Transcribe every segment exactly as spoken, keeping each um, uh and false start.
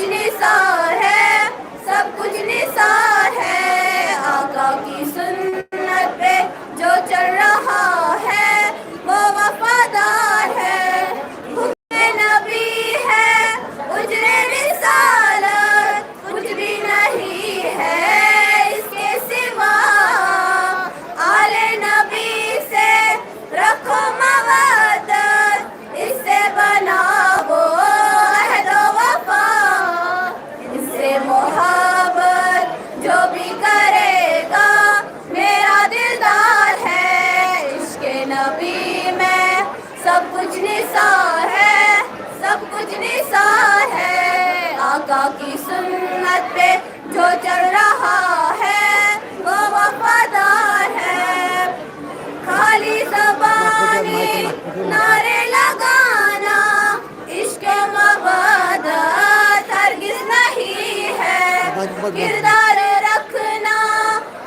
نثار ہے، سب کچھ نثار ہے۔ آقا کی سنت پہ جو چل رہا ہے، وہ وفادار ہے۔ حکم نبی ہے، اجر رسالت، کچھ بھی نہیں ہے اس کے سوا۔ آل نبی سے رکھو مودت، اس سے بناؤ عہد و وفا۔ اس سے محبت جو بھی کرے گا، میرا دلدار ہے۔ عشق نبی میں سب کچھ نثار ہے، سب کچھ نثار ہے۔ آقا کی سنت پہ جو چل رہا ہے، وہ وفادار ہے۔ خالی زبانی نعرے لگانا، عشق مودت ہرگز نہیں ہے۔ کردار رکھنا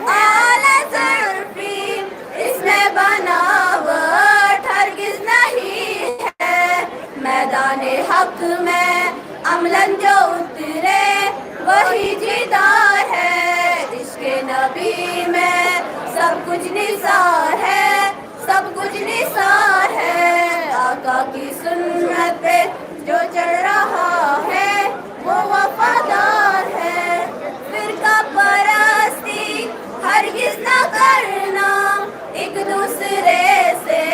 اعلیٰ ظرفی، اس میں بناوٹ ہرگز نہیں ہے۔ میدان حق میں عملاً جو اترے، وہی جیتدار ہے۔ عشق نبی میں سب کچھ نثار ہے، سب کچھ نثار ہے۔ آقا کی سنت پہ جو چل رہا ہے، وہ وفادار ہے۔ فرقہ پرستی ہرگز نہ کرنا، ایک دوسرے سے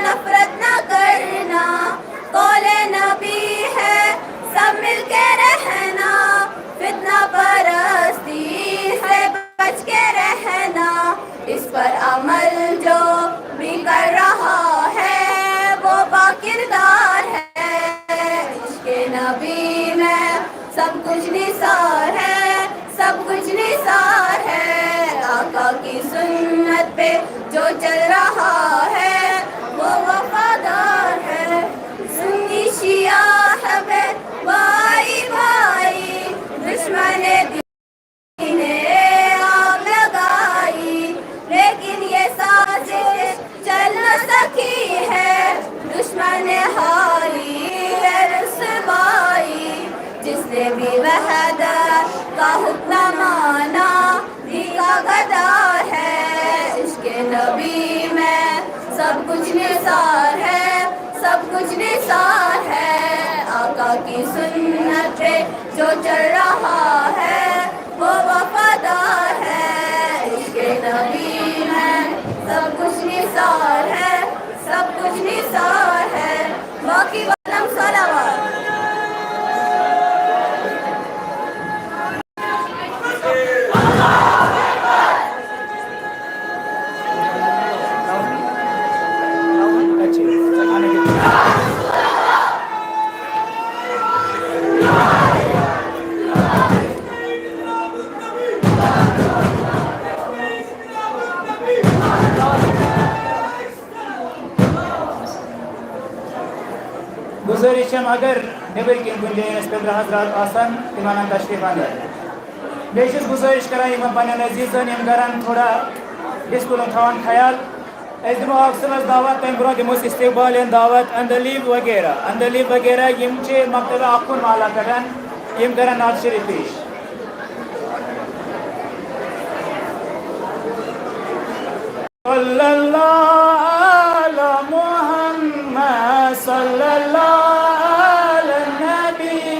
نفرت نہ کرنا۔ قول نبی ہے، سب مل کے رہنا، فتنہ پرستی سے بچ کے رہنا۔ اس پر عمل جو بھی کر رہا ہے، وہ باکردار ہے۔ عشق نبی میں سب کچھ نثار ہے، سب کچھ نثار ہے۔ آقا کی سنت پہ جو چل رہا ہے، وہ وفادار ہے۔ سنی شیعہ ہے بھائی بھائی، دشمن دین نے آگ لگائی، لیکن یہ سازش چل نہ سکی ہے۔ دشمن ہاری ہے رسوائی، جس نے بھی وحدت کا حکم مانا، دین کا غدار ہے۔ عشق نبی میں سب کچھ نثار ہے، سب کچھ نثار ہے۔ آقا کی سنت پہ جو چل رہا ہے، وہ وفادار ہے۔ عشق نبی میں سب کچھ نثار ہے، سب کچھ نثار ہے۔ باقی والم صلوات۔ گُزٲرِش چھم، اگر نیٚبٕرۍ کِنۍ کُنہِ جایہِ اَسہِ پِترِ حضرات آسن، تِمن اَنن تشریٖف اندر۔ بیٚیہِ چھُس گُزٲرِش کران یِمن پننٮ۪ن عزیٖزن، یِم کرن تھوڑا ڈِسپلِن تھاوان خیال۔ أسۍ دِمو اکھ صُبحس دعوت، تَمہِ برونٛہہ دِمو أسۍ استقبال یَن دعوت، اندلیب وغیرہ، اندلیب وغیرہ، یِم چھِ مکتبہ آخوٗن محلہ پٮ۪ٹھ، یِم کرن نعت شریٖف پیش۔ صلی اللہ علی محمد، صلی اللہ علی نبی۔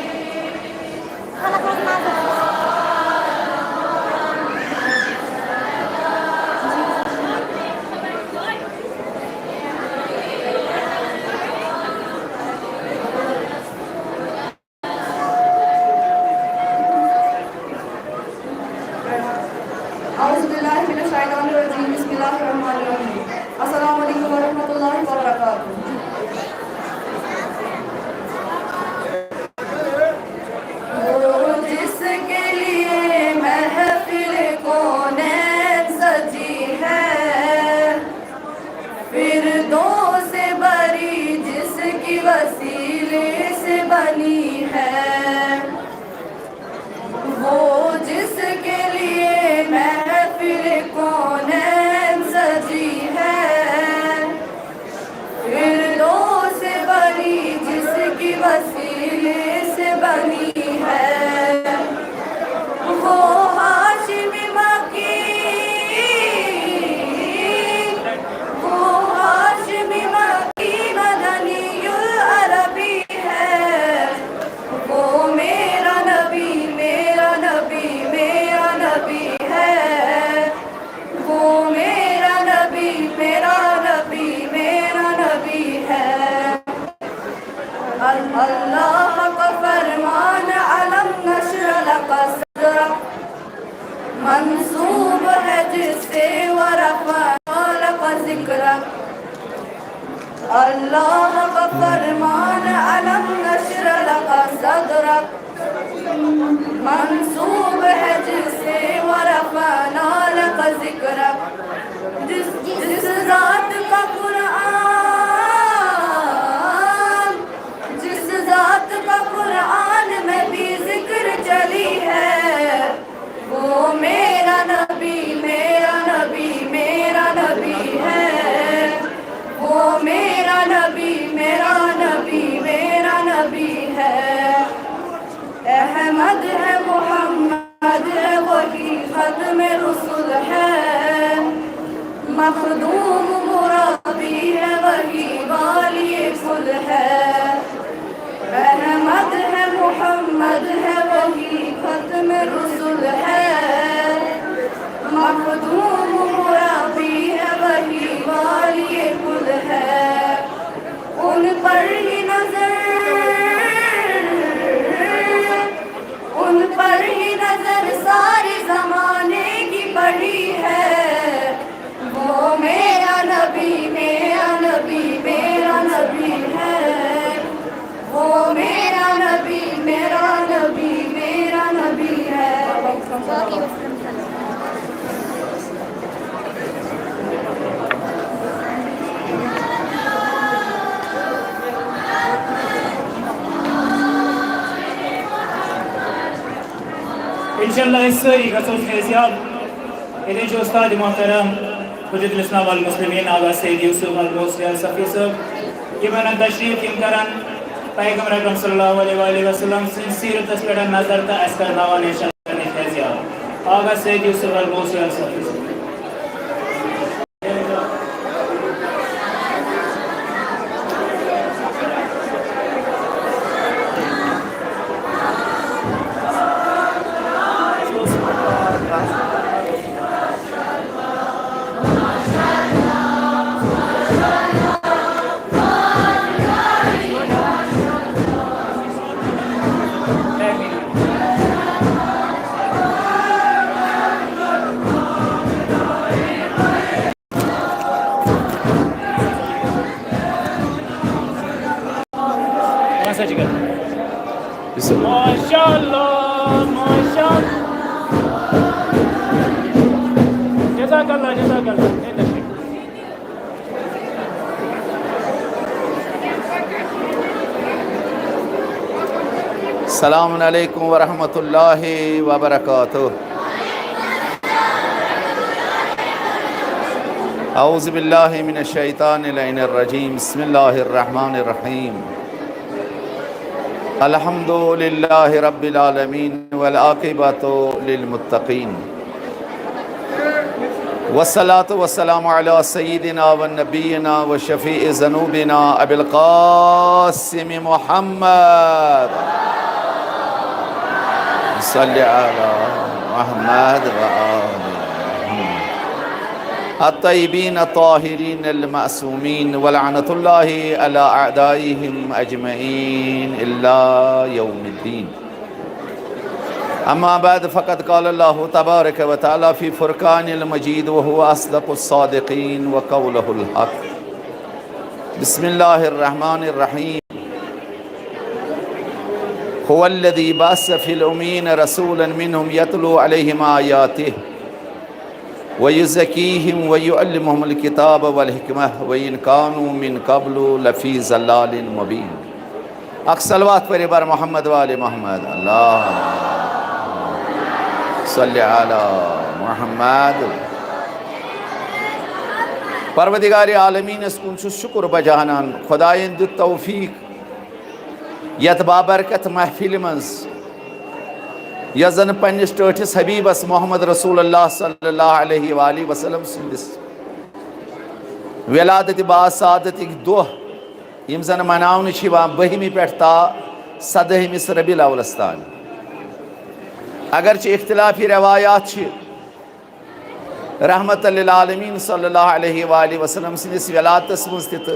أعوذ باللہ من الشیطان الرجیم۔ بسم اللہ الرحمن الرحیم۔ السلام علیکم ورحمۃ اللہ وبرکاتہ۔ وہ جس کے لیے محفل کونین سجی ہے، فردوس بری جس کی وسیلے سے بنی ہے، وہ جس کے لیے محفل کونین سجی ہے، فردوس بری جس کی وسیلے سے بنی ہے۔ اللہ کا فرمان، الم نشرح لک صدرک، منسوب ہے جس سے ورفعنا لک ذکرک۔ اللہ کا فرمان، الم نشرح لک صدرک، منسوب ہے جس سے ورفعنا لک ذکرک۔ جس، جس ذات کا قرآن، جس ذات کا قرآن میں بھی ذکر چلی ہے، وہ میرا نبی، میرا نبی، میرا نبی ہے۔ وہ میرا نبی، میرا نبی، میرا نبی ہے۔ احمد ہے، محمد ہے، وہی ختم رسل ہے۔ مخدوم مربی ہے، وہی والی کل ہے۔ احمد ہے، محمد ہے، وہی ختم رسل ہے۔ مخدوم مربی ہے، وہی والی کل ہے۔ ان پر ہی نظر، ان پر ہی نظر سارے زمانے کی پڑی ہے۔ وہ میرا نبی، میرا نبی، میرا نبی ہے۔ وہ میرا نبی، میرا نبی، میرا نبی ہے۔ انشاءاللہ أسۍ سٲری گژھو فیض یاب۔ ییٚتہِ چھِ استاد محترم حجت الاسلام والمسلمین آغا سید یوسف الغوثی الصفی صٲب، یِمن تشریف یِم کرن پیغمبر اکرم صلی اللہ علیہ وآلہ وسلم سٕنٛدِ سیرتس پٮ۪ٹھ نظر تہٕ اَسہِ کرناوان انشاءاللہ فیض یاب۔ آغا سید یوسف الغوثی الصفی صٲب۔ ماشاءاللہ، ماشاءاللہ۔ جزاک اللہ، جزاک اللہ۔ السلام علیکم ورحمۃ اللہ وبرکاتہ۔ اعوذ باللہ من الشیطان اللعین الرجیم۔ بسم اللہ الرحمن الرحیم۔ الحمد للہ رب العالمین والعاقبۃ للمتقین۔ والصلاة والسلام على سيدنا ونبينا وشفيع ذنوبنا أبي القاسم محمد۔ صل على محمد وآل محمد الطيبين الطاهرين المعصومين، ولعنة الله على أعدائهم أجمعين إلى يوم الدين۔ أما بعد، فقد قال الله تبارك وتعالى في فرقان المجيد وهو أصدق الصادقين وقوله الحق۔ بسم الله الرحمن الرحيم۔ هو الذي بعث في الأميين رسولا منهم يتلو عليهم آياته ويزكيهم ويعلمهم الكتاب والحكمة وإن كانوا من قبل لفي ضلال مبين۔ اکھ صلوات پٔرِو بر محمد وآل محمد۔ اللہ صلی علی محمد۔ پروردگار عالمینس کُن چھُس شکر بجانان، خدایَن دیُت توفیق یتھ بابرکت محفلہِ منٛز، یۄس زن پننِس ٹٲٹھِس حبیبس محمد رسول اللہ صلی اللہ علیہ وآلہ وسلم سٕنٛدِس ولادت باعث سعادتٕکۍ دۄہ، یِم زن مناونہٕ چھِ یِوان بٔہمہِ پٮ۪ٹھ تا سدٲہمِس ربیع الاولس تام۔ اگرچہ اختلافی روایات چھِ رحمت للعالمین صلی اللہ علیہ وآلہ وسلم سٕنٛدِس ولادتس منٛز تہِ تہٕ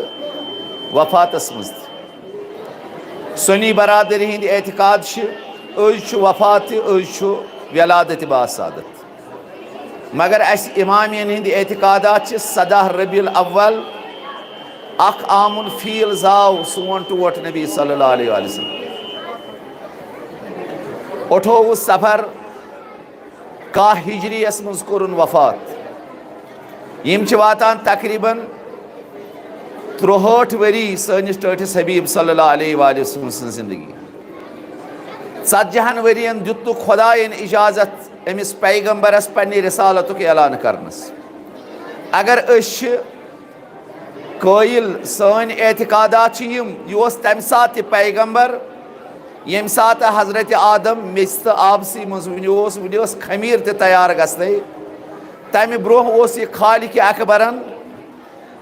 وفاتس منٛز تہِ۔ سنی برادری ہٕنٛدۍ اعتقاد چھِ، أزۍ چھُ وفات تہِ، أزۍ چھُ ولادت تہِ باسعادت۔ مگر اسہِ امامین ہٕنٛدۍ اعتقادات چھِ، سداہ ربیع الاول، اکھ عام الفیل زاو سون ٹوٹھ نبی صلی اللہ علیہ وآلہ وسلم۔ اٹھووُہ صفر کاہ ہجری یس منٛز کوٚرُن وفات۔ یِم چھِ واتان تقریباً ترٛوہٲٹھ ؤری سٲنِس ٹٲٹھِس حبیب صلی اللہ علیہ وآلہ وسلم سٕنٛز زندگی۔ ژتجی ہن ؤرین دیُتُکھ خداین اجازت أمِس پیغمبرس پننہِ رسالتُک اعلان کرنس۔ اگر أسۍ چھِ قٲیِل، سٲنۍ اعتقادات چھِ یِم، یہِ اوس تمہِ ساتہٕ تہِ پیغمبر، ییٚمہِ ساتہٕ حضرت آدم میٚژِ تہٕ آبسٕے منٛز وُنہِ اوس، وُنہِ ٲس خمیٖر تہِ تیار گژھنَے۔ تمہِ برونٛہہ اوس یہِ خالق اکبرن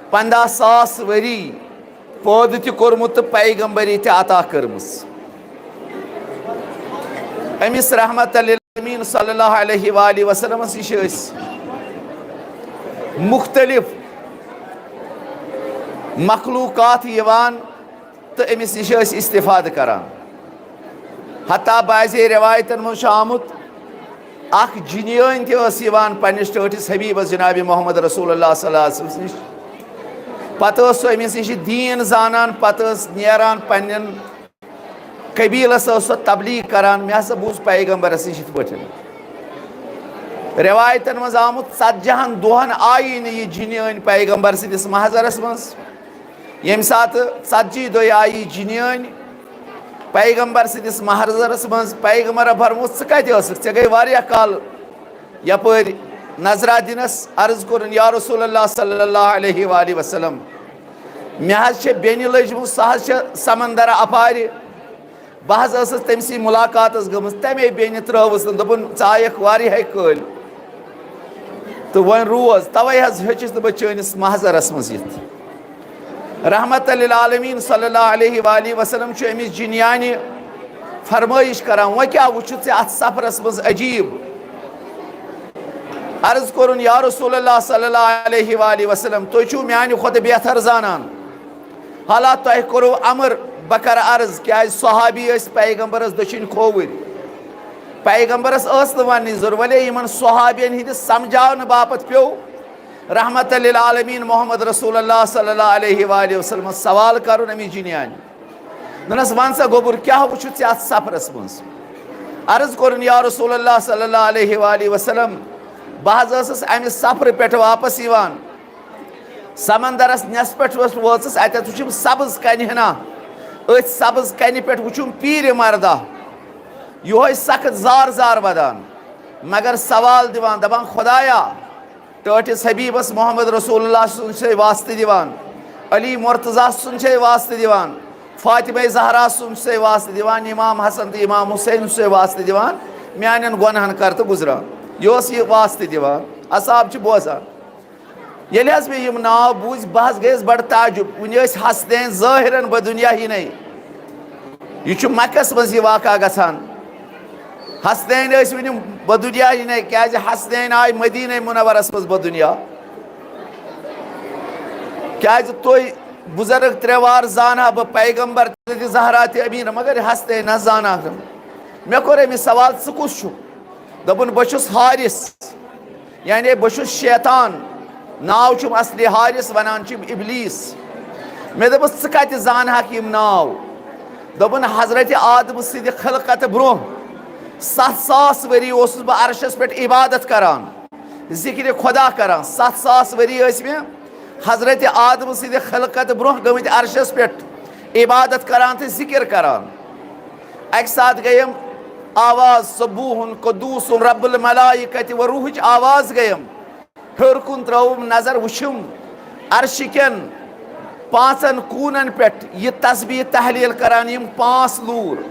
پنٛداہ ساس ؤری پٲدٕ تہِ کوٚرمُت تہٕ پیغمبری تہِ عطا کٔرمٕژ۔ أمِس رحمت للعالمین صلی اللہ علیہ وآلہ وسلمس نِش ٲسۍ مُختٔلِف مخلوقات یِوان تہٕ أمِس نِش ٲسۍ استفادٕ کران۔ حتیٰ بعضے رِوایتن منٛز چھُ آمُت، اکھ جنیٲنۍ تہِ ٲس یِوان پننِس ٹٲٹھِس حبیبس جناب محمد رسول اللہ صلی اللہ علیہ وسلم نِش۔ پتہٕ ٲس سۄ أمِس نِش دیٖن زانان، پتہٕ ٲس نیران پننٮ۪ن قبیلس ٲس سۄ تبلیغ کران، مےٚ ہسا بوٗز پیغمبرس نِش یِتھ پٲٹھۍ۔ رِوایتن منٛز آمُت، ژتجی ہن دۄہن آیی نہٕ یہِ جنیٲنۍ پیغمبر سٕنٛدِس محضرس منٛز۔ ییٚمہِ ساتہٕ ژتجی دۄہہِ آیی جنیٲنۍ پیغمبر سٕنٛدِس محضرس منٛز، پیغمبرن فرموو، "ژٕ کتہِ ٲسٕکھ؟ ژےٚ گٔے واریاہ کال یپٲرۍ نظرا دِنس۔" عرض کوٚرُن، "یا رسول اللہ صلی اللہ علیہ وآلہ وسلم، مےٚ حظ چھےٚ بیٚنہِ لٔجمٕژ، سۄ حظ چھےٚ سمندر اپارِ۔ بہٕ حظ ٲسٕس تٔمۍ سٕے مُلاقاتس گٔمٕژ، تَمے بیٚنہِ ترٲوٕس نہٕ، دوٚپُن، ژٕ آیَکھ واریاہے کٲلۍ تہٕ وۄنۍ روز، توے حظ ہیوٚچھُس نہٕ بہٕ چٲنِس محضرس منٛز یِتھ۔" رحمت للعالمین صلی اللہ علیہ وآلہ وسلم چھُ أمِس جنیانہِ فرمٲیش کران، "وۄنۍ کیٛاہ وُچھُتھ ژےٚ اتھ سفرس منٛز عجیب؟" عرض کوٚرُن، "یا رسول اللہ صلی اللہ علیہ وآلہ وسلم، تُہۍ چھِو میانہِ کھۄتہٕ بہتر زانان۔ حالات تۄہہِ کوٚروٕ امر، بہٕ کرٕ عرض، کیازِ صحابی ٲسۍ پیغمبرس دٔچھِنۍ کھووٕرۍ۔" پیغمبرس ٲس نہٕ وننٕچ ضروٗرت، وۄنۍ یِمن صحابین ہٕنٛدِس سمجھاونہٕ باپتھ پیوٚو رحمت للعالمین محمد رسول اللہ صلی اللہ علیہ وآلہ وسلمس سوال کرُن أمِس جنیانہِ۔ دوٚپنس، "وَن سا گوٚبُر، کیٛاہ وُچھُتھ ژےٚ اَتھ سفرس منٛز؟" عرض کوٚرُن، "یا رسول اللہ صلی اللہ علیہ وآلہ وسلم، بہٕ حظ ٲسٕس اَمہِ سفرٕ پٮ۪ٹھ واپس یِوان، سمندرس نٮ۪صف پٮ۪ٹھ ؤژھ-، وٲژٕس، اَتٮ۪تھ وُچھُم سبز کنہِ ہنا، أتھۍ سبز کنہِ پٮ۪ٹھ وُچھُم پیٖرِ مردہ، یِہوٚے سخت زار زار ودان، مگر سوال دِوان، دپان، 'خدایا، ٹٲٹھِس حبیبس محمد رسول اللہ سُنٛد چھے واسطہٕ دِوان، علی مرتضیٰ سُنٛد چھے واسطہٕ دِوان، فاطمہ زہرا سُنٛد چھے واسطہٕ دِوان، امام حسن تہٕ امام حسین سُنٛد چھے واسطہٕ دِوان، میانٮ۪ن گۄناہن کر تہٕ گُزران۔'" یہِ اوس یہِ واسطہٕ دِوان، اصحاب چھِ بوزان۔ ییٚلہِ حظ مےٚ یِم ناو بوٗزۍ، بہٕ حظ گٔیَس بڑٕ تعجب۔ وُنہِ ٲسۍ حسنین ظٲہِرن بہٕ دُنیا ہی نَے۔ یہِ چھُ مکس منٛز یہِ واقعہ گژھان۔ حسنین ٲسۍ وُنہِ بدُنیا ہی نَے، کیازِ حسنین آے مدینہ منورس منٛز بدُنیا۔ کیازِ تُہۍ بُزرگ ترٛےٚ وار زانہٕ ہا بہٕ، پیغمبر تہِ، زہرا تہِ، امیٖنہ، مگر حسنین نہ زانہٕ ہا۔ مےٚ کوٚر أمِس سوال، "ژٕ کُس چھُکھ؟" دوٚپُن، "بہٕ چھُس حارث۔" یعنی بہٕ چھُس شیطان، ناو چھُم اصلی حارث، ونان چھِم ابلیس۔ مےٚ دوٚپُس، "ژٕ کتہِ زانہٕ ہکھ یِم ناو؟" دوٚپُن، "حضرت آدم سٕنٛدِ خلقت برونٛہہ ستھ ساس ؤری اوسُس بہٕ عرشس پٮ۪ٹھ عبادت کران، ذکرِ خدا کران۔ ستھ ساس ؤری ٲسۍ مےٚ حضرت آدم سٕنٛدِ خلقت برونٛہہ گٔمٕتۍ عرشس پٮ۪ٹھ عبادت کران تہٕ ذکر کران۔" اکہِ ساتہٕ گٔیم آواز، "سبوحن قدوس رب الملائکہ و روحٕچ آواز گٔیم۔ ہیوٚر کُن ترٲوٕم نظر، وُچھِم عرشہِ کٮ۪ن پانٛژن کوٗنن پٮ۪ٹھ یہِ تسبیح تحلیل کران یِم پانٛژھ لوٗر۔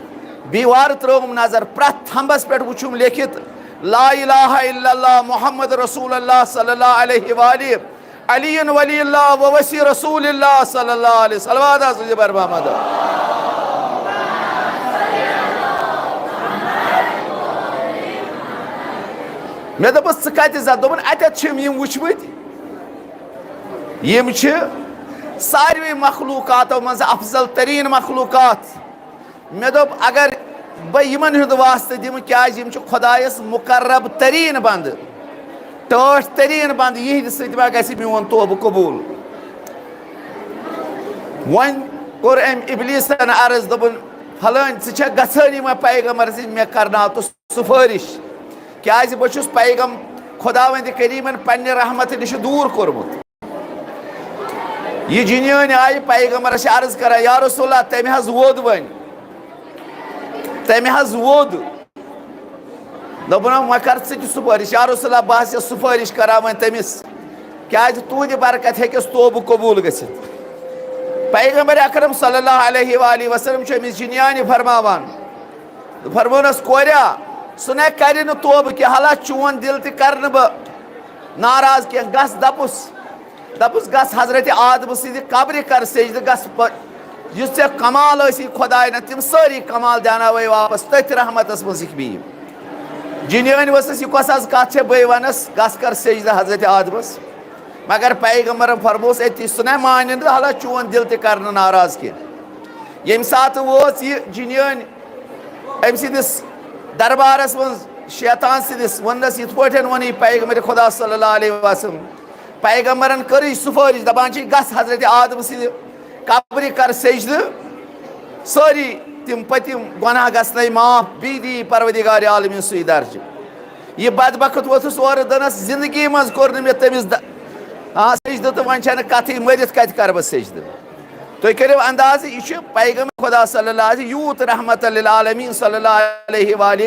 بیٚیہِ وارٕ ترٲوٕم نظر، پرٛٮ۪تھ تھمبس پٮ۪ٹھ وُچھِم لیکھِتھ، 'لا الہ الا اللہ محمد رسول اللہ صلی اللہ علیہ وآلہ، علی ولی اللہ و وصی رسول اللہ صلی اللہ علیہ وسلم.'" صلوات حضرت بربا محمد۔ مےٚ دوٚپُس، "ژٕ کتہِ زا؟" دوٚپُن، "اتٮ۪تھ چھِم یِم وٕچھمٕتۍ۔ یِم چھِ ساروٕے مخلوقاتو منٛز افضل ترین مخلوقات۔ مےٚ دوٚپ، اگر بہٕ یِمن ہُنٛد واسطہٕ دِمہٕ، کیازِ یِم چھِ خۄدایس مُقرب تریٖن بندٕ، ٹٲٹھۍ تریٖن بندٕ، یِہنٛدِ سۭتۍ ما گژھِ میون توبہٕ قبوٗل؟ وۄنۍ کوٚر أمۍ ابلیسن عرض، دوٚپُن، فلٲنۍ، ژٕ چھکھ گژھٲنی وۄنۍ پیغمبر سٕنٛدِ، مےٚ کرناو تہٕ سفٲرِش، کیازِ بہٕ چھُس پیغم-، خداوندِ کریٖمن پننہِ رحمتہٕ نِش دوٗر کوٚرمُت۔ یہِ جِنیٲنۍ آیہِ پیغمبرس چھِ عرض کران، یا رسول اللہ، تٔمۍ حظ ووٚد وۄنۍ۔ تٔمۍ حظ ووٚد۔ دوٚپُن، وۄنۍ کر ژٕ تہِ سُفٲرِش۔ یا رسول اللہ، بہٕ حظ چھَس سُفٲرِش کران وۄنۍ تٔمِس، کیازِ تُہنٛدِ برکت ہیٚکٮ۪س توبہٕ قبوٗل گٔژھِتھ۔ پیغمبر اکرم صلی اللہ علیہ وآلہ وسلم چھُ أمِس جِنیانہِ فرماوان، فرمونس، کوریا، سُہ نَے کرِ نہٕ توبہٕ کینٛہہ، حالانکہ چون دِل تہِ کرنہٕ بہٕ ناراض کینٛہہ۔ گژھ دَپُس، دَپُس، گژھ حضرت آدمہٕ سٕنٛدِ قبرِ کر سجدٕ، گژھ پہ-، یُس ژےٚ کمال ٲسی خداینَن، تِم سٲری کمال دیاناوے واپس تٔتھۍ رحمتس منٛز ہیٚکہِ بِہِتھ۔ جِنیٲنۍ ؤژھٕس، یہِ کۄس حظ کتھ چھےٚ بٔے ونس، گژھ کر سجدٕ حضرت آدمس۔ مگر پیغمبرن فرموس أتی، سُہ نَے مانہِ نہٕ، حالانکہ چون دِل تہِ کرنہٕ ناراض کینٛہہ۔ ییٚمہِ ساتہٕ وٲژ یہِ جِنیٲنۍ أمۍ سٕنٛدِس دربارس منٛز شیطان سٕنٛدِس، ووٚننس یِتھ پٲٹھۍ ووٚنُے پیغمبر خدا صلی اللہ علیہ وسلم۔ پیغمبرن کٔرٕے سُفٲرِش، دپان چھِ، گژھ حضرت آدم سٕنٛدِ قبرِ کر سجدٕ، سٲری تِم پٔتِم گۄناہ گژھنَے معاف، بیٚیہِ دِیہِ پروردگار عالمین سُے درجہٕ۔ یہِ بدبخت ووٚتھُس اورٕ دٔنَس، زندگی منٛز کوٚر نہٕ مےٚ تٔمِس د-، آ، سجدٕ تہٕ وۄنۍ چھَنہٕ کَتھٕے، مٔرِتھ کَتہِ کَرٕ بہٕ سجدٕ؟ تُہۍ کٔرِو اندازٕ، یہِ چھُ پیغمبر خدا صلی اللہ علیہ، یوٗت رحمت للعالمین صلی اللہ علیہ وآلہ۔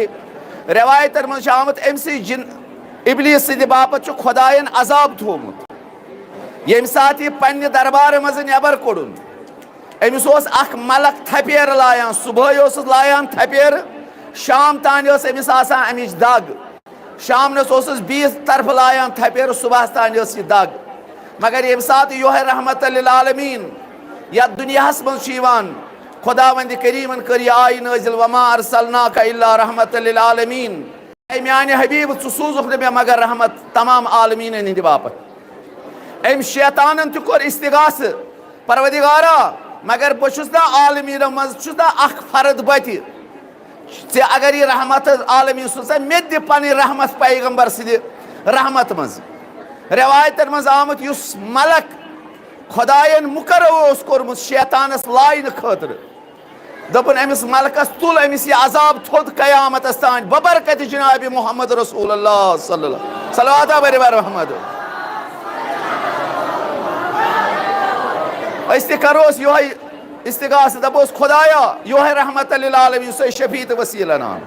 رٮ۪وایتَن منٛز چھُ آمُت، أمۍ سٕے جِن ابلیس سٕنٛدِ باپتھ چھُ خدایَن عذاب تھوٚومُت۔ ییٚمہِ ساتہٕ یہِ پننہِ دربارٕ منٛزٕ نٮ۪بر کوٚڑُن، أمِس اوس اکھ ملک تھپیرٕ لایان، صبحٲے اوسُس لایان تھپیرٕ، شام تام ٲس أمِس آسان اَمِچ دگ۔ شامنَس اوسُس بیٚیِس طرفہٕ لایان تھپیرٕ، صبحس تام ٲس یہِ دگ۔ مگر ییٚمہِ ساتہٕ یۄہے رحمت للعالمین یَتھ دُنیاہَس منٛز چھُ یِوان، خداوندِ کریٖمَن کٔر یہِ آیہِ نٲزِل، وما ارسلناک الا رحمت للعالمین۔ اے میانہِ حبیب، ژٕ سوٗزُکھ نہٕ مےٚ مگر رحمت تمام عالمیٖنن ہٕنٛدِ باپتھ۔ أمۍ شیطانن تہِ کوٚر استغاثہٕ، پروردگارا، مگر بہٕ چھُس نا عالمیٖنو منٛز، چھُس نا اکھ فرد بہٕ تہِ۔ ژےٚ اگر یہِ رحمت عالمیٖن سوٗز، ژٕ مےٚ تہِ دِ پنٕنۍ رحمت پیغمبر سٕنٛدِ رحمت منٛز۔ رٮ۪وایتن منٛز آمُت، یُس ملک خداین مقرر اوس کوٚرمُت شیطانس لاینہٕ خٲطرٕ، دوٚپُن، أمِس ملکس تُل أمِس یہِ عذاب تھوٚد قیامتس تام ببرکت جناب محمد رسول اللہ صلی اللہ، صلوات بر بر محمد۔ أسۍ تہِ کروس یِہوٚے استغاثہٕ، دپوس، خدایا، یِہوٚے رحمت للعالمین، سُے شفیع تہٕ وسیلہٕ نام،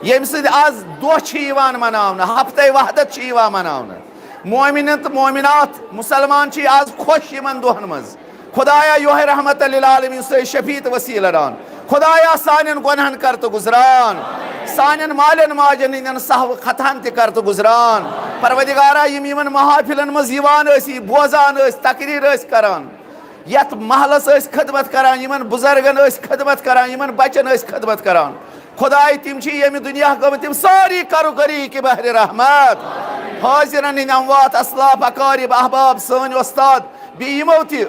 ییٚمہِ سۭتۍ از دۄہ چھِ یِوان مناونہٕ، ہفتَے وحدت چھِ یِوان مناونہٕ۔ مومنن تہٕ مومنات، مسلمان چھِ آز خۄش یِمن دۄہن منٛز۔ خدایا، یۄہے رحمت للعالمین سۭتۍ شفیع تہٕ وسیلہٕ ران۔ خدایا، سانٮ۪ن گۄنہن کر تہٕ گُزران، سانٮ۪ن مالٮ۪ن ماجن ہٕنٛدٮ۪ن سہو خطہن تہِ کر تہٕ گُزران۔ پروردگارا، یِم یِمن محافلن منٛز یِوان ٲسی، بوزان ٲسۍ، تقریر ٲسۍ کران، یتھ محلس ٲسۍ خدمت کران، یِمن بزرگن ٲسۍ خدمت کران، یِمن بچن ٲسۍ خدمت کران، خداے، تِم چھِ ییٚمہِ دُنیا گٔمٕتۍ، تِم سٲری کرُکھ غریٖق بحرِ رحمت۔ حٲضِرن ہٕنٛدۍ اموات، اسلاف، اقارب، احباب، سٲنۍ وۄستاد، بیٚیہِ یِمو تہِ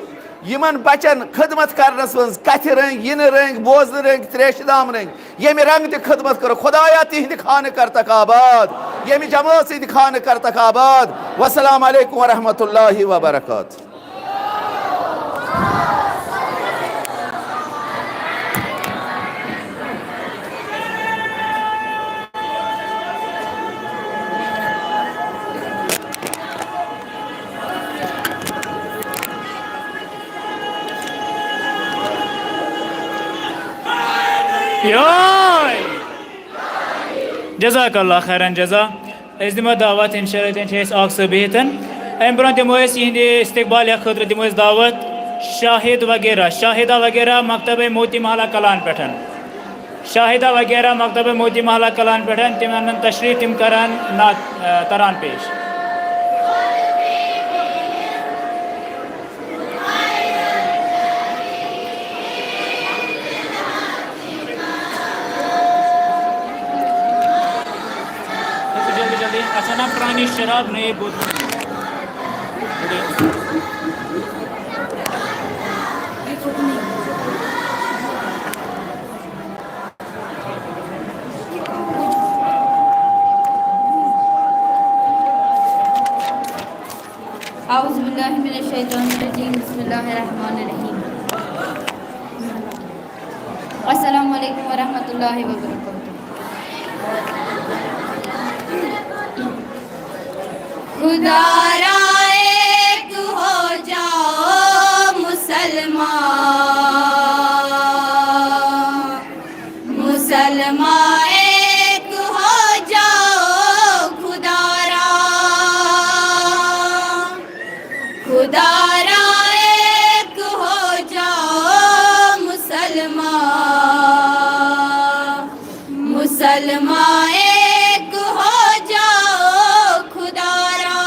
یِمن بچن خدمت کرنس منٛز کتھِ رٔنگۍ، یِنہٕ رٔنگۍ، بوزنہٕ رٔنگۍ، تریشہِ دام رٔنگۍ، ییٚمہِ رنگہٕ تہِ خدمت کٔرٕکھ، خدایا، تِہنٛدِ خانہٕ کرتکھ آباد، ییٚمہِ جمٲژ ہٕنٛدِ خانہٕ کرتکھ آباد۔ والسلام علیکم ورحمۃ اللہ وبرکاتہ۔ یاے! جزاک اللہ خیرن جزا۔ أسۍ دِمو دعوت، انشاءاللہ، تیٚلہِ چھِ أسۍ اکھ سُہ بِہِتھ۔ اَمہِ برٛونٛہہ دِمو أسۍ یِہِنٛدِ استقبالہِ خٲطرٕ دِمو أسۍ دعوت شاہد وغیرہ، شاہدہ وغیرہ مکتبہ موتی محلہ کلان پٮ۪ٹھ۔ شاہدہ وغیرہ مکتبہ موتی محلہ کلان پٮ۪ٹھ، تِم اَنَن تشریٖف، تِم کَرَن نعت، آ، تران پیش۔ جلدی جلدی، اچھا نا، پرانی شراب نئے بوتل۔ الشیطان الرجیم۔ بسم اللہ الرحمن الرحیم۔ السلام علیکم ورحمۃ اللہ وبرکاتہ۔ خدا را ایک ہو جاؤ مسلمان، مسلمان ایک ہو جاؤ خدا را، خدا را ایک ہو جاؤ مسلمان، مسلمان ایک ہو جاؤ خدا را۔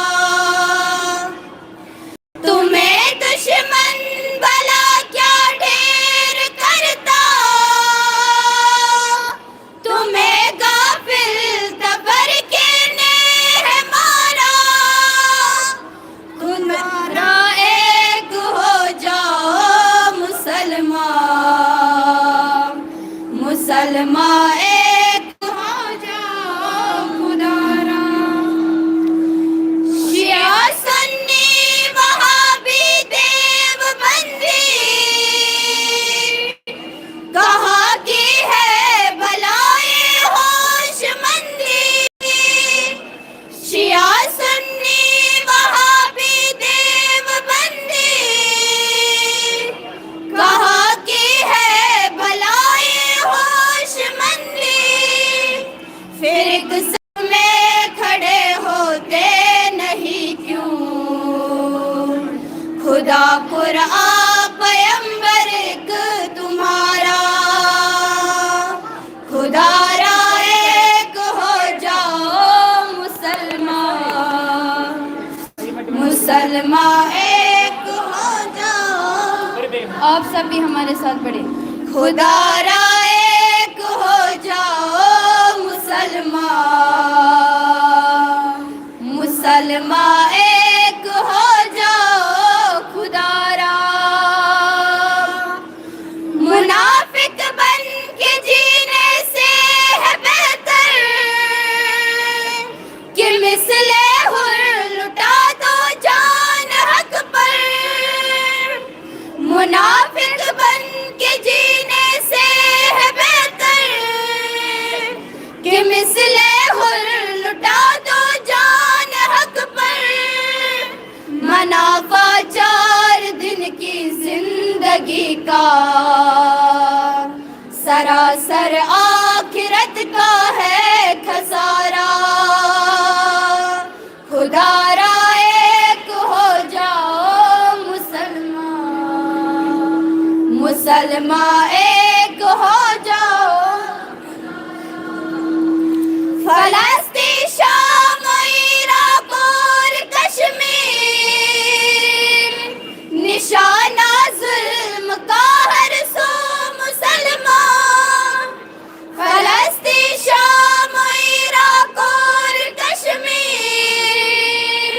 تمہیں دشمن بھلا کیا ڈھیر کرتا، تمہیں غافل تبر کے نے ہے مارا۔ خدا را ایک ہو جاؤ مسلمان، مسلمان ایک ہو جاؤ خدا را۔ شیعہ سنی وہابی دیوبندی، کہاں کی ہے بلائے ہوش مندی؟ شیعہ سنی وہابی دیوبندی، کہاں کی ہے بلائے ہوش مندی؟ فرق میں کھڑے ہوتے نہیں کیوں؟ خدا قرآن پیمبر ایک تمہارا، خدا را ایک ہو جاؤ مسلمان، مسلمان ایک ہو جاؤ۔ آپ سب بھی ہمارے ساتھ پڑھیں۔ خدا را ایک ہو جاؤ مسلمان، مسلمان ایک ہو جاؤ خدا را۔ منافق بن کے جینے سے ہے بہتر کہ مثل حر لٹا دو جان حق پر۔ منافق بن کے جینے سے ہے بہتر کہ مثل حر لٹا دو جان حق پر۔ منافع چار دن کی زندگی کا، سراسر آخرت کا ہے خسارہ۔ خدا را ایک ہو جاؤ مسلمان، مسلمان ایک ہو جاؤ۔ فلسطین، شام، عراق اور کشمیر، نشانہ ظلم کا ہر سو مسلمان۔ فلسطین، شام، عراق اور کشمیر،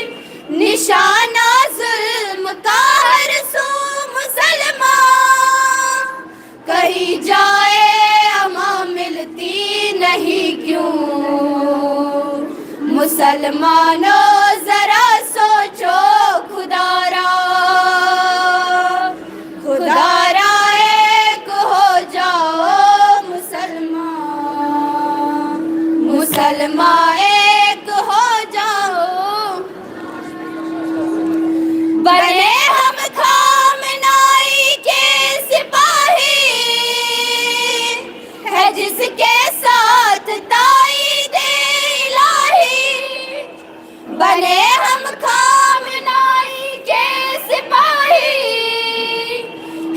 نشانہ ظلم کا ہر سو مسلمان۔ کہیں جائے امان ملتی نہیں کیوں؟ مسلمانوں، ذرا سوچو خدا را، خدا را ایک ہو جاؤ مسلمان، مسلمان ایک ہو جاؤ۔ بنے ہم خامنائی کے سپاہی، ہے جس کے ساتھ تائید الہی۔ بنے ہم خامنائی کے سپاہی،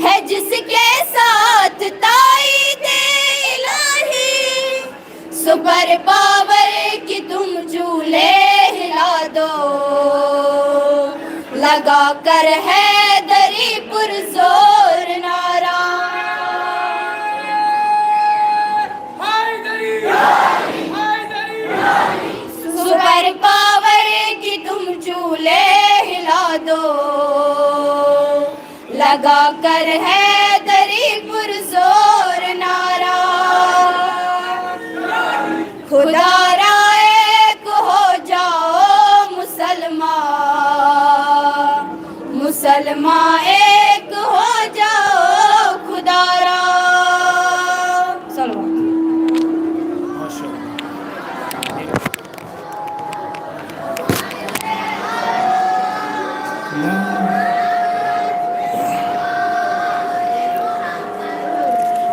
ہے جس کے ساتھ تائید الہی۔ سپر پاور کی تم چولہے ہلا دو، لگا کر حیدری پر زور نعرہ۔ سپر پاور کی تم چولہے ہلا دو، لگا کر حیدری پر زور نعرہ۔ خدا را ایک ہو جاؤ مسلمان، مسلمان۔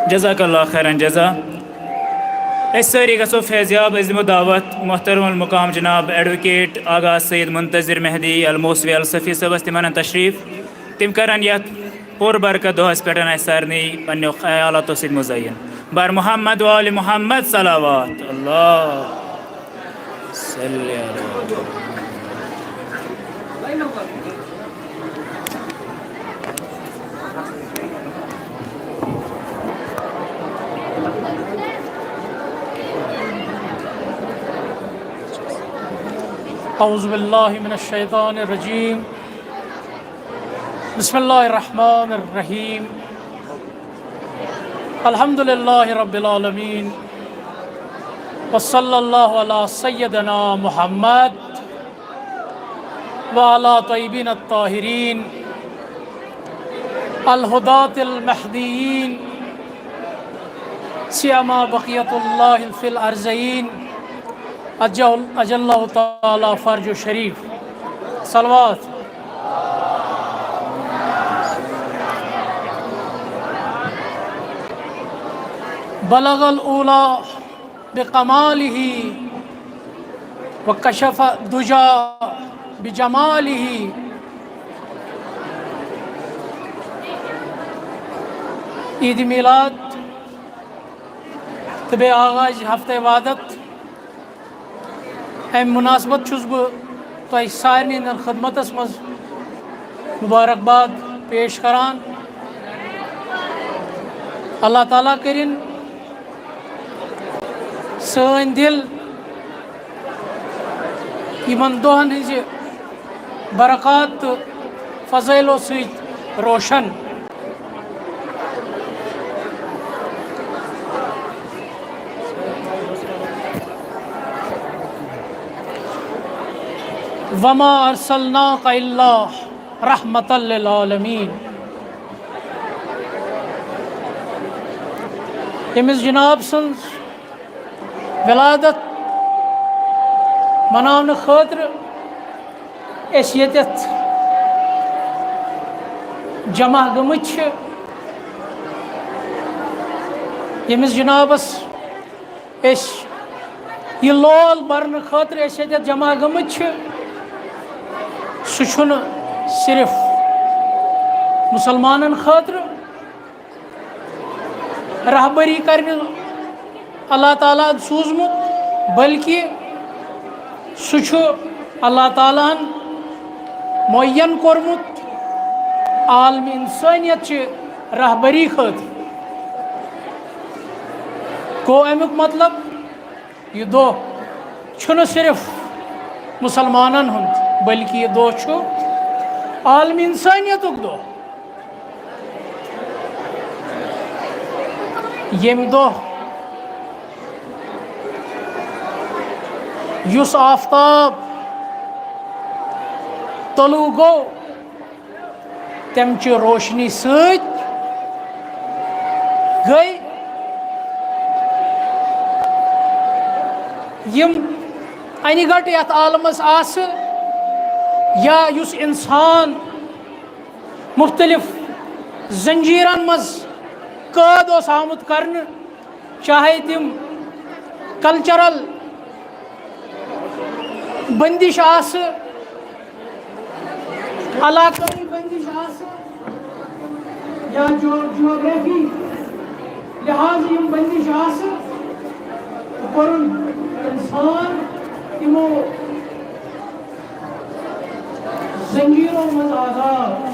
جزاک اللہ خیرن جزا۔ أسۍ سٲری گژھو فیض یاب۔ أسۍ دِمو دعوت محترم المقام جناب ایڈووکیٹ آغا سید منتظر مہدی الموسوی الصفی صٲبس، تِم انن تشریف۔ تِم کرن یتھ پُر برکت دۄہس پٮ۪ٹھ اسہِ سارنٕے پننیو خیالاتو سۭتۍ مزین۔ بر محمد و آل محمد صلوات۔ اللہ صلی علی۔ أعوذ بالله من الشيطان الرجيم. بسم الله الرحمن الرحيم. الحمد لله رب العالمين. وصلى الله على سيدنا محمد وعلى طيبين الطاهرين الهداة المهديين سيما بقية الله في الأرضين عجل، عجل الله تعالى فرجه الشريف. صلوات. بلغ العلا بكماله وكشف الدجى بجماله. عید میلاد تہٕ بیٚیہِ آغاز ہفتہ عبادت۔ امہِ مناسبت چھُس بہٕ تۄہہِ سارنٕے ہٕنٛدٮ۪ن خدمتس منٛز مبارکباد پیش کران۔ اللہ تعالیٰ کٔرِن سٲنۍ دِل یِمن دۄہن ہٕنٛزِ برکات تہٕ فضٲیلو سۭتۍ روشن۔ وما ارسلناک الا رحمة للعالمین۔ ییٚمِس جناب سٕنٛز ولادت مناونہٕ خٲطرٕ أسۍ ییٚتٮ۪تھ جمع گٔمٕتۍ چھِ، ییٚمِس جنابس أسۍ یہِ لول برنہٕ خٲطرٕ أسۍ ییٚتٮ۪تھ جمع گٔمٕتۍ چھِ، سُہ چھُنہٕ صرف مُسلمانن خٲطرٕ رہبری کرنہِ اللہ تعالیٰ ہن سوٗزمُت، بلکہِ سُہ چھُ اللہ تعالیٰ ہن معین کوٚرمُت عالم انسٲنیت چہِ رہبری خٲطرٕ۔ گوٚو امیُک مطلب، یہِ دۄہ چھُنہٕ صرف مُسلمانن ہُنٛد، بلکہِ یہِ دۄہ چھُ عالم انسٲنیتُک دۄہ۔ ییٚمہِ دۄہ یُس آفتاب طلوع گوٚو، تَمہِ چہِ روشنی سۭتۍ گٔے یِم انہِ گٹہٕ یتھ عالمس آسہٕ، یا یُس انسان مختلف زنجیرن منٛز قٲد اوس آمُت کرنہٕ، چاہے تِم کلچرل بندش آسہٕ، علاقٲیی بندش آسہٕ، یا جو-، جیوگرافی لحاظ یِم بندش آسہٕ، کوٚرُن انسان تِمو زنجیرو منٛز آزاد۔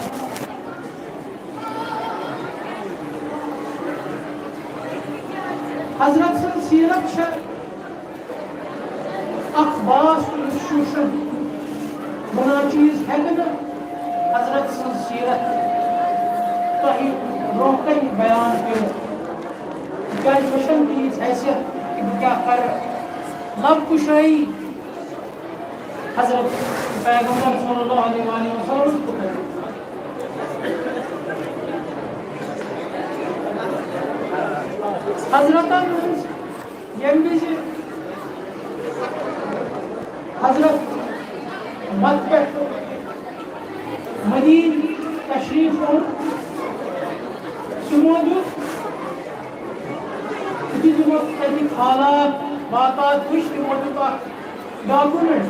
حضرت سٕنٛز سیرت چھےٚ اکھ باس کُن شوٗشن۔ بہٕ ناچیز ہٮ۪کہٕ نہٕ حضرت سٕنٛز سیرت تۄہہِ برونٛہہ کنہِ بیان کٔرِتھ، تِکیازِ مےٚ چھَنہٕ تیٖژ حیثیت کہِ بہٕ کیٛاہ کرٕ۔ لب کُشٲیی حضرت پیغمبر صلی اللہ علیہ وآلہ وسلم۔ حضرتن ہٕنٛز ییٚمہِ وِزِ حضرت مکہ پٮ۪ٹھ مدیٖنہٕ تشریٖف اوٚن، تِمو دیُت حالات واتات وٕچھ، تِمو دیُت اکھ ڈاکومنٹ،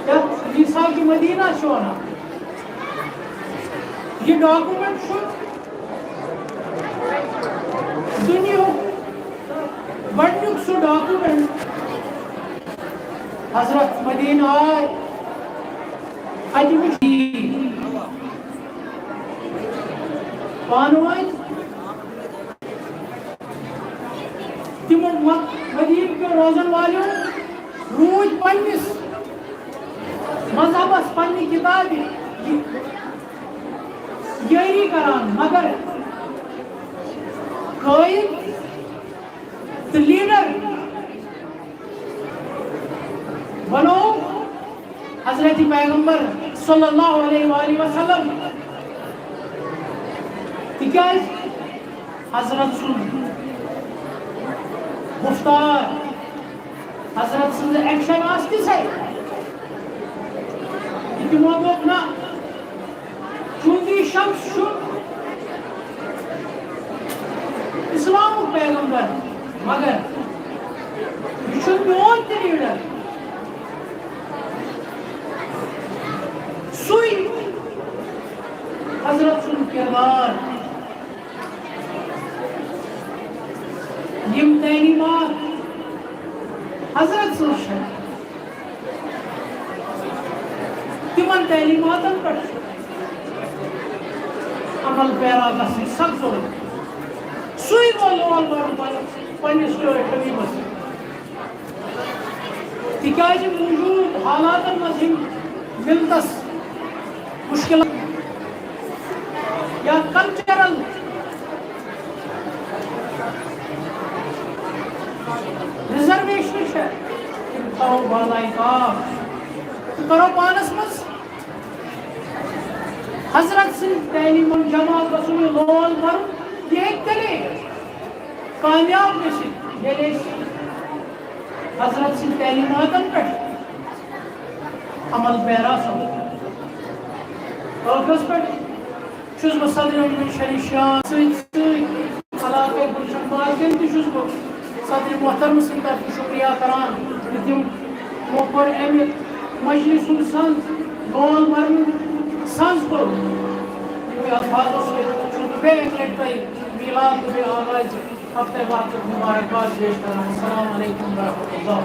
یتھ میثاق مدینہ چھِ ونان۔ یہِ ڈاکومنٹ چھُ دُنیاہُک گۄڈٕنیُک سُہ ڈاکومنٹ۔ حضرت مدینہ آے، اتہِ وٕچھ پانہٕ ؤنۍ تِمو م-، مدیٖنہٕ کیو روزن والیو روٗدۍ پننِس مذہبس، پننہِ کِتابہِ یٲری کران، مگر قٲیِد تہٕ لیڈر بنوو حضرت پیغمبر صلی اللہ علیہ وآلہ وسلم۔ تِکیٛازِ حضرت سُنٛد گُفتار، حضرت سٕنٛز ایکشن آسہٕ تِژھے۔ تہٕ تِمو دوٚپ، نہ، چوٗنٛکہِ یہِ شخص چھُ اسلامُک پیغمبر، مگر یہِ چھُ میون تہِ لیڈر۔ سُے حضرت سُنٛد کردار، یِم تعلیمات حضرت سٕنٛز چھےٚ، تِمن تعلیماتن پٮ۪ٹھ چھُ عمل پیرا گژھٕنۍ سخ ضروٗری۔ سُے گوٚو لول بَرُن پننِس ٹٲٹھۍ حبیبس سۭتۍ۔ تِکیٛازِ موٗجوٗد حالاتن منٛز یِم مِلتس مُشکِلات یا کلچرل ریزرویشن چھےٚ، تِم تھاوو بالایہِ کاک تہٕ کرو پانس منٛز حضرت سٕنٛدِ تعلیٖمن جمع گژھُن، یہِ لول بَرُن، یہِ ہیٚکہِ تیٚلے کامیاب گٔژھِتھ، ییٚلہِ أسۍ حضرت سٕنٛدِ تعلیٖماتن پٮ۪ٹھ عمل پیرا سپدو۔ ٲخرس پٮ۪ٹھ چھُس بہٕ صدر انجمن شریف شاہ سۭتۍ سۭتۍ علاقہٕ گُلشن باغ کٮ۪ن تہِ چھُس بہٕ صدر محترم سٕنٛدِ طرفہٕ شُکریہ کران زِ تِمو کوٚر اَمہِ مجلس ہُنٛد سنٛز، لول بَرنُک سنٛز کوٚر۔ یِموٕے الفاظو سۭتۍ چھُس بہٕ بیٚیہِ اَکہِ لَٹہِ تۄہہِ میلاد تہٕ بیٚیہِ آغازِ ہفتہ وقت مبارکباد پیش کران۔ السلام علیکم ورحمۃ اللہ۔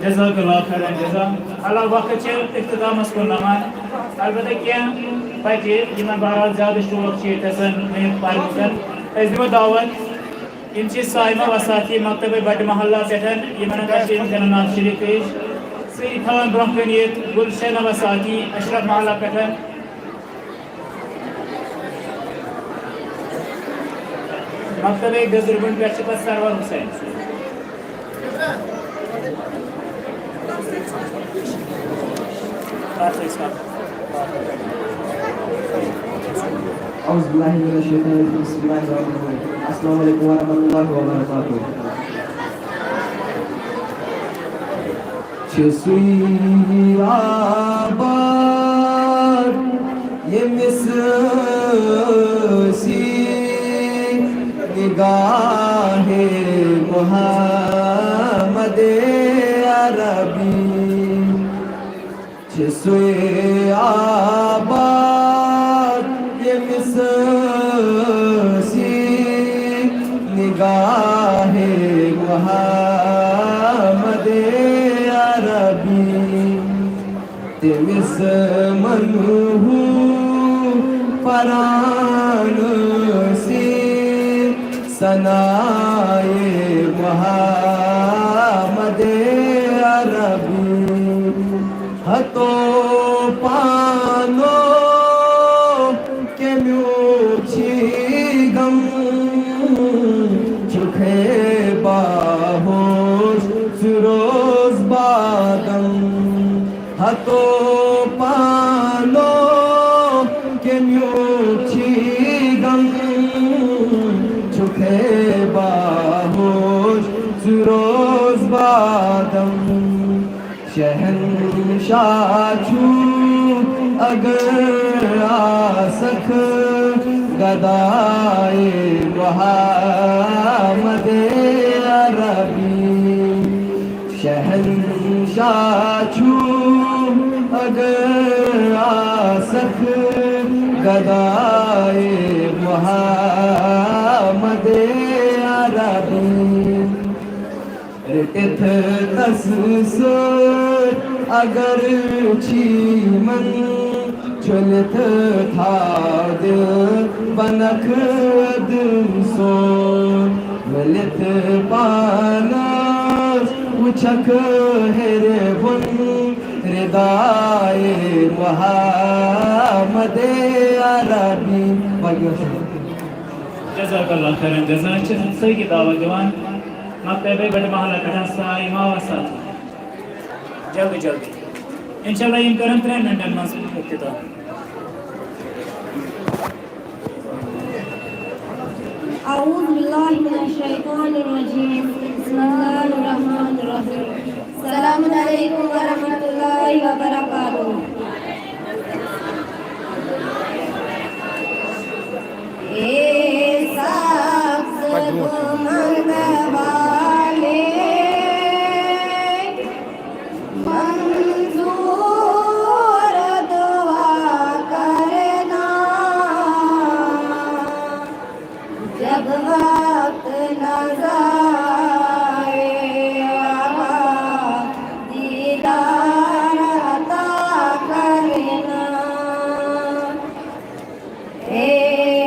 جزاک اللہ خیرا جزا۔ حالانکہ وقت چھِ اختتامس کُن لمان، البتہ کینٛہہ بچہِ یِمن بہرحال زیادٕ شوق چھُ ییٚتہِ آسان میتھ پرنُک، أسۍ دِمو دعوت۔ یِم چھِ صائمہ وساطی مکتبہ بٹہ محلہ پٮ۪ٹھ، یِمن ہسا چھِ یِم زینہٕ نعت شریف پیش۔ سۭتۍ تھاوان برونٛہہ کَنہِ ییٚتہِ گلشنہ وساطی اشرف محلہ پٮ۪ٹھ۔ مکتبہ گزرگنڈ پٮ۪ٹھ چھِ پتہٕ سرور حسین۔ اعوذ باللہ من الشیطان الرجیم۔ بسم اللہ الرحمن الرحیم۔ السلام علیکم ورحمۃ اللہ وبرکاتہ۔ چھُ سُے آباد ییٚمِس ٲسی نگاہِ محمد عربی۔ چھُ سُے آباد ییٚمِس ٲسی نگاہِ محمد عربی۔ تٔمِس منہوٗ فران سی ثنائے محمد عربی۔ ہتو پانو کمیو چھی غم، چھُکھے باہوش سُہ روز بادم۔ ہتو پانو کمیو چھی غم، چھُکھے باہوش سُہ روز بادم۔ شہنشاہ چھُ اگر آسکھ گدائے محمد عربی، شہنشاہ چھو اگر آسکھ گدائے محمد عربی۔ رٔٹِتھ تس سۭتۍ اگر چھی من، چھٔلِتھ تھاو دِل بنکھ دِل سون۔ ؤلِتھ پانس وٕچھکھ ہیٚرِ بۄن، ردائے محمد عربی۔ باقی وسلم۔ جزاک اللہ خیرن جزا۔ چھِ سٲری دعوت دِوان مکتبے بٹہٕ محلہ پٮ۪ٹھ سایہِ ماوس ساتھ۔ جلدی جلدی۔ انشاءاللہ یِم کرن ترٛٮ۪ن منٹن منٛز افتتاح۔ أعوذ بالله من الشيطان الرجيم. بسم الله الرحمن الرحيم. السلام عليكم ورحمة الله وبركاته. اے سبز گمنبد والے، منظور دعا کرنا، جب وقت نظر آئے آقا، دیدار عطا کرنا۔ اے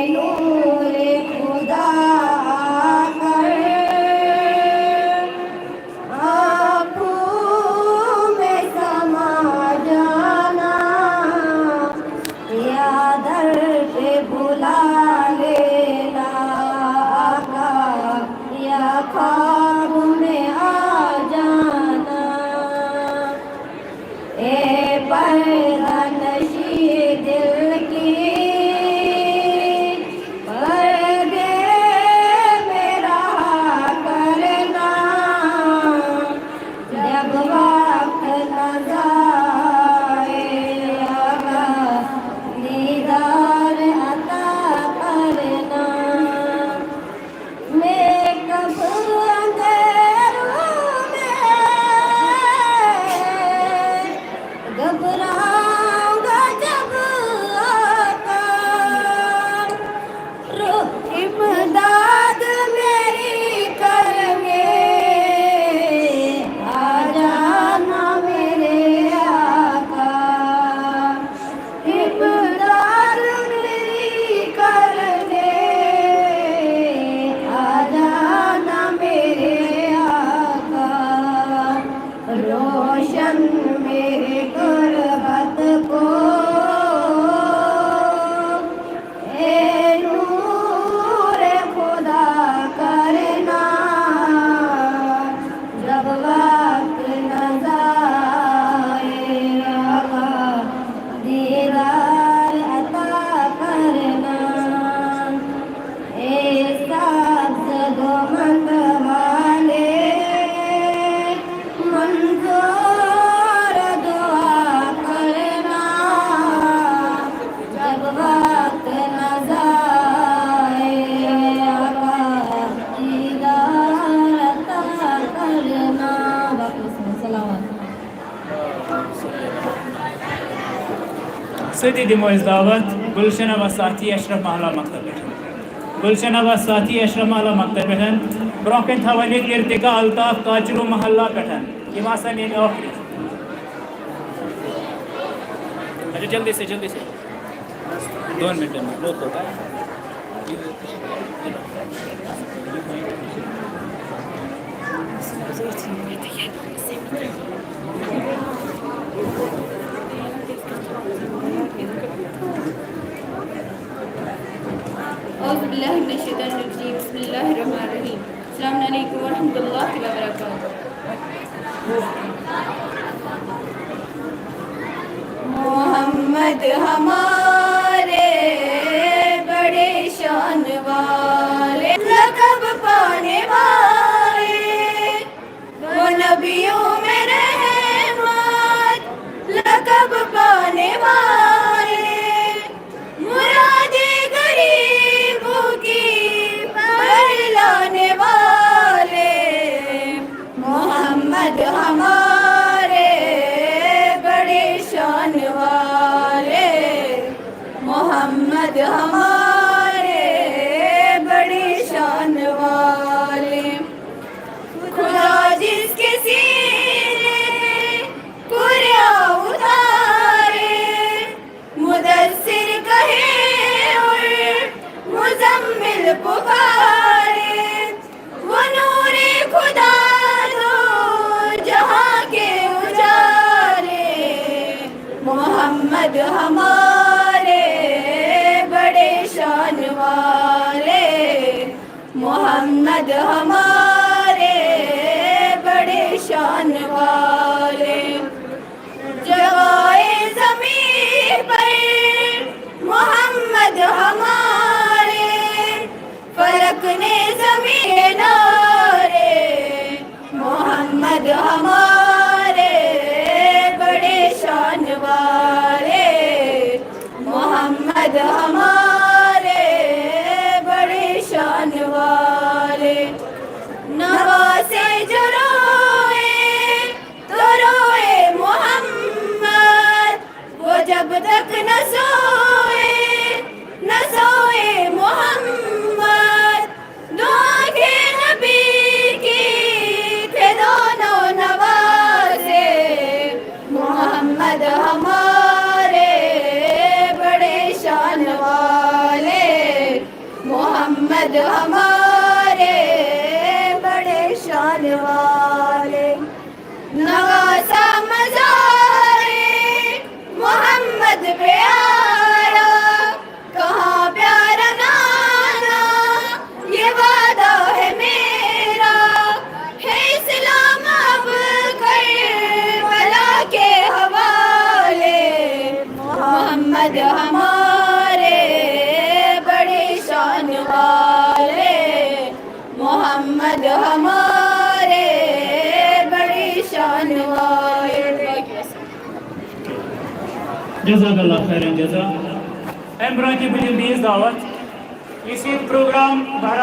نور خدا آ کر آنکھوں میں سما جانا، یا در پہ بلا لینا آقا، یا خواب میں آ جانا۔ اے پردہ نشی دل کی، پردے میں رہا کرنا، جب وقت نظر آئے آقا، دیدار عطا کرنا۔ میں کب اندھیروں میں گھبراؤں گا جب آقا، رو امداد میری کرنے آ جانا میرے آقا۔ امداد میری کرنے آ جانا میرے آقا، روشن میرے غربت کو، اے نور خدا کرنا، جب وقت نظر آئے آقا، دیدار عطا کرنا۔ اے سبز گمنبد والے، منظور دعا کرنا، جب وقت نظر آئے آقا، دیدار عطا کرنا۔ باقی وسلم۔ سلامت۔ سۭتی دِمو أسۍ دعوت گُلشن عباس ساتھی اشرف محلہ مکتب پٮ۪ٹھ۔ گُلشن عباس ساتھی اشرف محلہ مکتب پٮ۪ٹھ۔ برونٛہہ کَنہِ تھاوان ییٚتہِ ارتقا الطاف کاچرو محلہ پٮ۪ٹھ۔ یِم آسَن ییٚتہِ ٲخری۔ اچھا، جلدی سے، جلدی سے۔ دون منٹن میں بہت ہوتا ہے۔ أعوذ بالله من الشيطان الرجيم. بسم الله الرحمن الرحيم. السلام عليكم ورحمة الله وبركاته. محمد ہمارے بڑے شان والے، لقب پانے والے، وہ نبیوں میں رحمت، لقب پانے والے۔ محمد ہمارے بڑے شان والے، خدا جس کے سینے پہ قرآن اتارے، مدثر کہے اور مزمل پکارے، وہ نور خدا دو جہاں کے اجالے، محمد ہمارے بڑے شان والے، محمد ہمارے بڑے شان والے۔ جوائے زمین پر محمد ہمارے، فلک نے زمین نارے، محمد ہمارے بڑے شان والے، محمد ہمارے بڑے شان والے۔ نواسے جو روئے تو روئے محمد، وہ جب تک نہ سوئے، نہ سوئے محمد۔ دعا کے نبی کی تھے دونوں نوازے، محمد ہمارے بڑے شان والے، محمد ہمارے بڑے شان والے۔ نواسا مزار محمد پہ آیا، کہاں پیارا نانا، یہ وعدہ ہے میرا، ہے اسلام اب کربلا کے حوالے۔ محمد ہمارے بڑے شان والے، محمد ہمارے بڑے شان والے۔ جزاک اللہ خیرن جزا۔ امہِ برونٛہہ کہِ بہٕ دِمہٕ بیٚیِس دعوت، یُس یہِ پروگرام بہرحال